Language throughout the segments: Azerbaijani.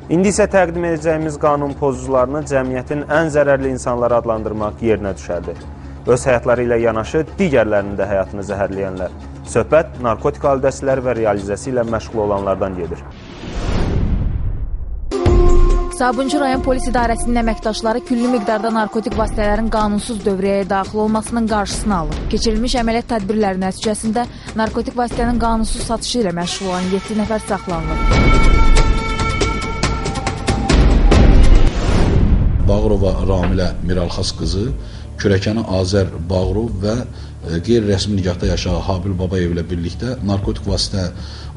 İndi isə təqdim edəcəyimiz qanun pozucularını cəmiyyətin ən zərərli insanları adlandırmaq yerinə düşərdi. Öz həyatları ilə yanaşı digərlərinin də həyatını zəhərləyənlər. Söhbət narkotik aludəsilər və realizəsi ilə məşğul olanlardan gedir. Sabunçu rayon polis idarəsinin əməkdaşları küllü miqdarda narkotik vasitələrin qanunsuz dövriyyəyə daxil olmasının qarşısını alıb. Keçirilmiş əməliyyat tədbirləri nəticəsində narkotik vasitənin qanunsuz satışı ilə məşğul olan 7 nəfər saxlanılıb. Bağırova Ramilə Miralxas qızı, kürəkəni Azər Bağırov və qeyri-rəsmi nikahda yaşayan Habil Babayev ilə birlikdə narkotik vasitə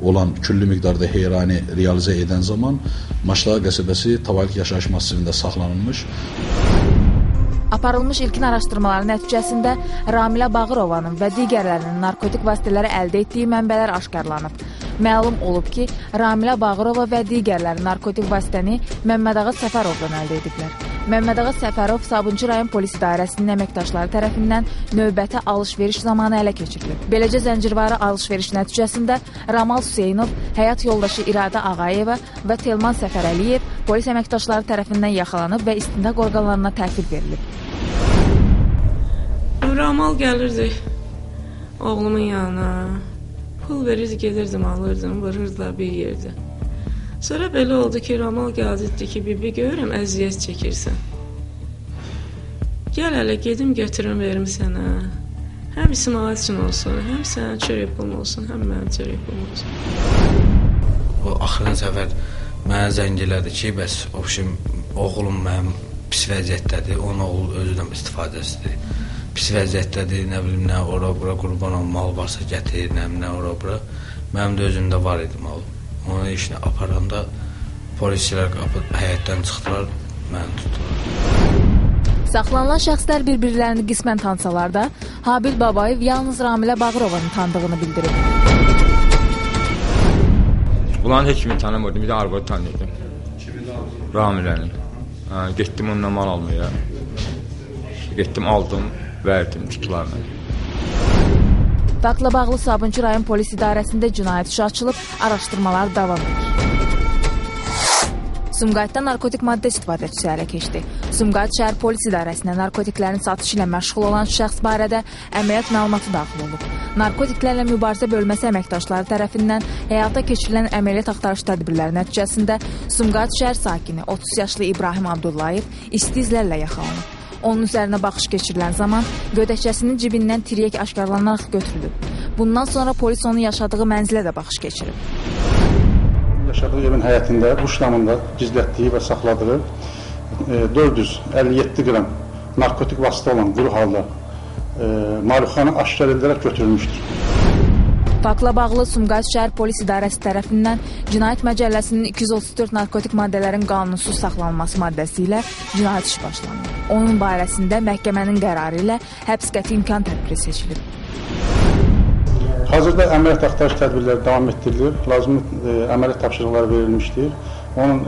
olan küllü miqdarda heroini realizə edən zaman Maşlağa qəsəbəsi Tavalik yaşayış massivində saxlanılmış. Aparılmış ilkin araşdırmaların nəticəsində Ramilə Bağırovanın və digərlərinin narkotik vasitələri əldə etdiyi mənbələr aşkarlanıb. Məlum olub ki, Ramilə Bağırova və digərləri narkotik vasitəni Məmmədağa Səfərovdan əldə ediblər. Məmmədağa Səfərov Sabunçu rayon polis idarəsinin əməkdaşları tərəfindən növbəti alış-veriş zamanı ələ keçirilib. Beləcə zəncirvari alış-veriş nəticəsində Ramal Hüseynov, həyat yoldaşı İradə Ağayeva və Telman Səfərəliyev polis əməkdaşları tərəfindən yaxalanıb və istintaq orqanlarına təhvil verilib. Ramal gəlirdi oğlumun yanına. Pul verirdi, gedirdim, alırdım, vururdular bir yerdə. Sonra belə oldu ki, Ramal gəldi, dedi ki, bibi, görürəm, əziyyət çəkirsən. Gəl hələ, gedim, götürüm, verim sənə. Həm İsmail üçün olsun, həm sənin çörək pulun olsun, həm mənim çörək pulum olsun. O axırıncı səfər mənə zəng elədi ki, bəs oğlum mənim pis vəziyyətdədir, onun oğlu özü də istifadəsidir. Pis vəziyyətdədir, nə bilim, nə ora-bura qurban ol, mal varsa gətir, nə bilim, nə ora-bura. Mənim də özümdə var idi mal. Onun işini aparanda polislər həyətdən çıxdılar, məni tutdular. Saxlanılan şəxslər bir-birlərini qismən tanısalar da, Habil Babayev yalnız Ramilə Bağırovanı tanıdığını bildirib. Bunların heç kimi tanımırdım, bir də arvadı tanıyırdım. Ramiləni. Getdim onunla mal almaya. Getdim, aldım, verdim, tutdular məni. Faktla bağlı Sabunçu rayon polis idarəsində cinayət işi açılıb, araşdırmalar davam edir. Sumqayıtda narkotik maddə istifadəçisi ələ keçdi. Sumqayıt şəhər polis idarəsinə narkotiklərin satışı ilə məşğul olan şəxs barədə əməliyyat məlumatı daxil olub. Narkotiklərlə mübarizə bölməsi əməkdaşları tərəfindən həyata keçirilən əməliyyat axtarış tədbirləri nəticəsində Sumqayıt şəhər sakini 30 yaşlı İbrahim Abdullayev isti izlərlə yaxalanıb. Onun üzərinə baxış keçirilən zaman gödəkçəsinin cibindən tiryək aşkarlanaraq götürülüb. Bundan sonra polis onun yaşadığı mənzilə də baxış keçirib. Yaşadığı evin həyətində, quş damında gizlətdiyi və saxladığı 457 qram narkotik vasitə olan quru halda marihuana aşkar edilərək götürülmüşdür. Faktla bağlı Sumqayıt şəhər polis idarəsi tərəfindən Cinayət Məcəlləsinin 234 narkotik maddələrin qanunsuz saxlanılması maddəsi ilə cinayət işi başlanıb. Onun barəsində məhkəmənin qərarı ilə həbs qəti imkan tədbiri seçilib. Hazırda əməliyyat axtarış tədbirləri davam etdirilir. Lazımi əməliyyat tapşırıqları verilmişdir. Onun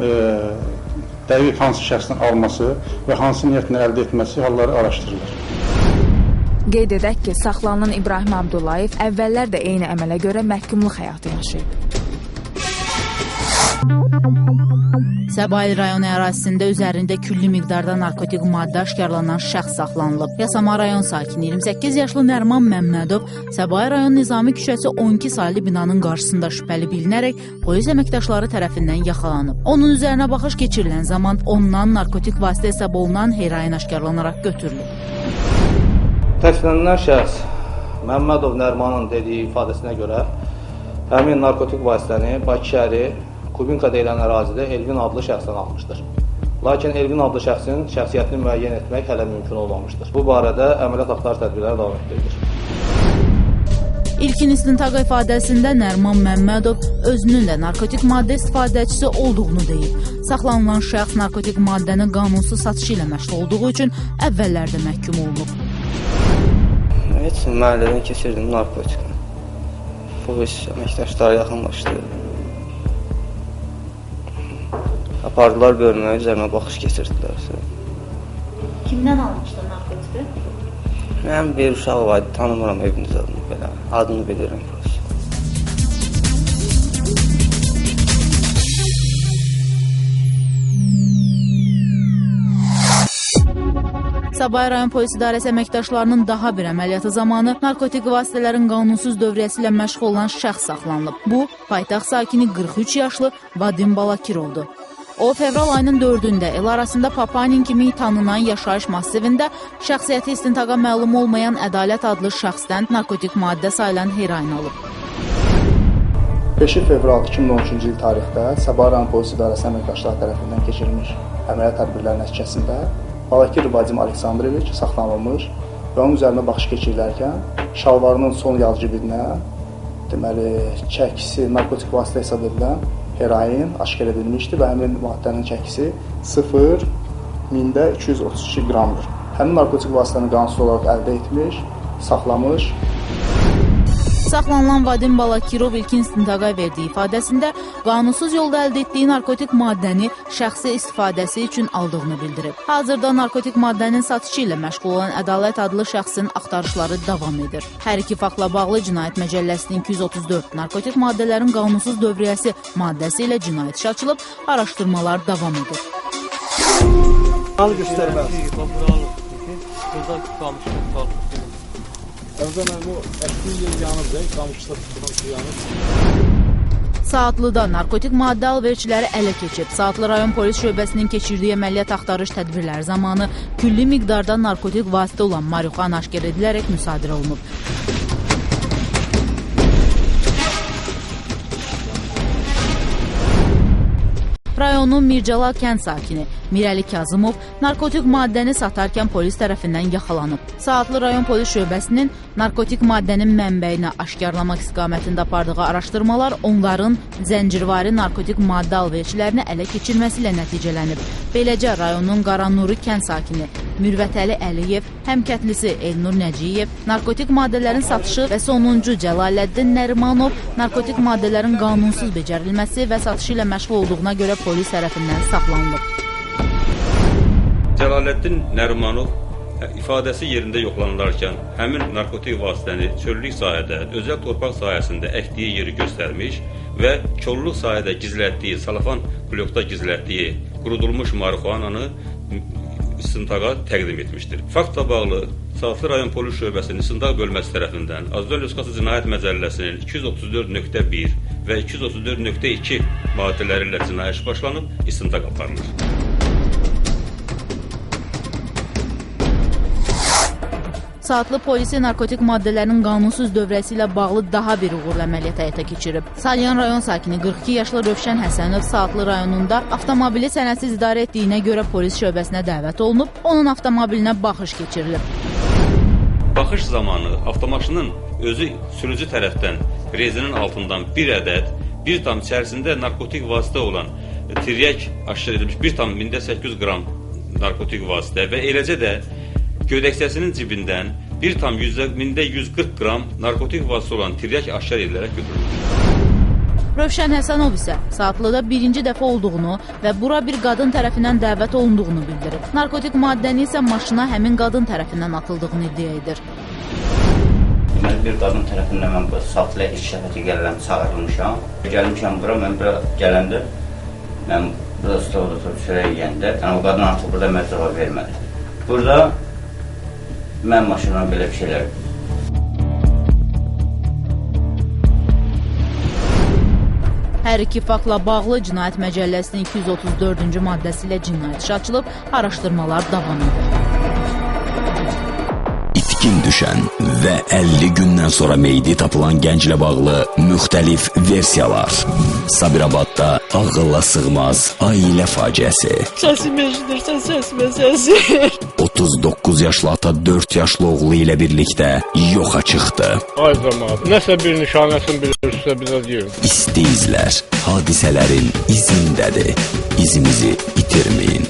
dəqiq hansı şəxsdən alması və hansı niyyətlə əldə etməsi halları araşdırılır. Qeyd edək ki, saxlanılan İbrahim Abdullayev əvvəllər də eyni əmələ görə məhkumluq həyatı yaşayıb. Səbail rayonu ərazisində üzərində küllü miqdarda narkotik maddə aşkarlanan şəxs saxlanılıb. Yasama rayon sakini 28 yaşlı Nərman Məmmədov Səbail rayon Nizami küçəsi 12 saylı binanın qarşısında şübhəli bilinərək polis əməkdaşları tərəfindən yaxalanıb. Onun üzərinə baxış keçirilən zaman ondan narkotik vasitə hesab olunan heroin aşkarlanaraq götürülüb. Təqsirlənilən şəxs Məmmədov Nərmanın dediyi ifadəsinə görə həmin narkotik vasitəni Bakı şəhəri Kubinka deyilən ərazidə Elvin adlı şəxsdən almışdır. Lakin Elvin adlı şəxsin şəxsiyyətini müəyyən etmək hələ mümkün olmamışdır. Bu barədə əməliyyat axtarış tədbirləri davam etdirilir. İlkin istintaq ifadəsində Nərman Məmmədov özünün də narkotik maddə istifadəçisi olduğunu deyib. Saxlanılan şəxs narkotik maddənin qanunsuz satışı ilə məşğul olduğu üçün əvvəllərdə məhkum olunub. Heç məhəllədən keçirdim narkotikini. Polis əməkdaşları yaxınlaşdı. Apardılar bölməyə, üzərinə baxış keçirdilər. Kimdən almışdı narkotiki? Mənim bir uşaq var idi, tanımıram evin adını belə, adını bilirəm. Səbail rayon polis idarəsi əməkdaşlarının daha bir əməliyyatı zamanı narkotik vasitələrin qanunsuz dövriyyəsi ilə məşğul olan şəxs saxlanılıb. Bu, paytaxt sakini 43 yaşlı Vadim Balakirovdur. O, fevral ayının 4-ündə el arasında Papanin kimi tanınan yaşayış massivində şəxsiyyəti istintaqa məlum olmayan Ədalət adlı şəxsdən narkotik maddə sayılan heroin alıb. 5 fevral 2013-cü il tarixdə Səbail rayon polis idarəsi əməkdaşları tərəfindən keçirilmiş əməliyyat tədbirləri nəticəsində Balakirov Vadim Aleksandroviç saxlanılmış və onun üzərinə baxış keçirilərkən şalvarının sol yal cibinə deməli, çəkisi narkotik vasitə hesab edilən heroin aşkar edilmişdi və həmin maddənin çəkisi 0,232 qramdır. Həmin narkotik vasitəni qanunsuz olaraq əldə etmiş, saxlamış. Saxlanılan Vadim Balakirov ilkin istintaqa verdiyi ifadəsində qanunsuz yolda əldə etdiyi narkotik maddəni şəxsi istifadəsi üçün aldığını bildirib. Hazırda narkotik maddənin satışı ilə məşğul olan Ədalət adlı şəxsin axtarışları davam edir. Hər iki faktla bağlı Cinayət Məcəlləsinin 234 narkotik maddələrin qanunsuz dövriyyəsi maddəsi ilə cinayət işi açılıb, araşdırmalar davam edir. Saatlıda narkotik maddə alverçiləri ələ keçib. Saatlı rayon polis şöbəsinin keçirdiyi əməliyyat axtarış tədbirləri zamanı külli miqdarda narkotik vasitə olan marixuana aşkar edilərək müsadirə olunub. Rayonun Mircəlal kənd sakini Mirəli Kazımov narkotik maddəni satarkən polis tərəfindən yaxalanıb. Saatlı rayon polis şöbəsinin narkotik maddənin mənbəyini aşkarlamaq istiqamətində apardığı araşdırmalar onların zəncirvari narkotik maddə alverçilərini ələ keçirməsi ilə nəticələnib. Beləcə rayonun Qaranuri kənd sakini Mürvətəli Əliyev, həmkətlisi Elnur Nəcəyev, narkotik maddələrin satışı və sonuncu Cəlaləddin Nərimanov narkotik maddələrin qanunsuz becərilməsi və satışı ilə məşğul olduğuna görə polis tərəfindən saxlanılıb. Cəlaləddin Nərimanov ifadəsi yerində yoxlanılarkən həmin narkotik vasitəni çöllük sahədə, özəl torpaq sahəsində əkdiyi yeri göstərmiş və kolluq sahədə gizlətdiyi, salafan kulyokda gizlətdiyi qurudulmuş marixuananı istintaqa təqdim etmişdir. Faktla bağlı Saatlı rayon polis şöbəsinin istintaq bölməsi tərəfindən Azərbaycan Respublikası Cinayət Məcəlləsinin 234.1 və 234.2 maddələri ilə cinayət işi başlanıb, istintaq aparılır. Saatlı polisi narkotik maddələrin qanunsuz dövrəsi ilə bağlı daha bir uğurlu əməliyyat həyata keçirib. Salyan rayon sakini 42 yaşlı Rövşən Həsənov Saatlı rayonunda avtomobili sənədsiz idarə etdiyinə görə polis şöbəsinə dəvət olunub, onun avtomobilinə baxış keçirilib. Baxış zamanı avtomaşının özü sürücü tərəfdən rezinin altından bir ədəd, bir tam içərisində narkotik vasitə olan tiryək aşkar edilmiş 1,800 qram narkotik vasitə və eləcə də gödəkçəsinin cibindən 1,140 qram narkotik vasitə olan tiryək aşkar edilərək götürülmüş. Rövşən Həsənov isə Saatlıda birinci dəfə olduğunu və bura bir qadın tərəfindən dəvət olunduğunu bildirib. Narkotik maddəni isə maşına həmin qadın tərəfindən atıldığını iddia edir. Deməli, bir qadın tərəfindən mən bu Saatlıya ilk dəfə gəlirəm, çağırılmışam. Gəlmişəm bura, mən bura gələndə, mən burada stolda oturub çörək yeyəndə, yəni o qadın artıq burada mənə cavab vermədi. Burada mən maşından belə bir şeylər. Hər iki faktla bağlı Cinayət Məcəlləsinin 234-cü maddəsi ilə cinayət işi açılıb, araşdırmalar davam edir. İtkin düşən və 50 gündən sonra meyidi tapılan gənclə bağlı müxtəlif versiyalar. Sabirabadda ağılla sığmaz ailə faciəsi. Səsim eşidirsən, səsimə səsi. 39 yaşlı ata 4 yaşlı oğlu ilə birlikdə yoxa çıxdı. Ay camaat, nəsə bir nişanəsini bilirsə bizə deyin. İsti izlər hadisələrin izindədir. İzimizi itirməyin.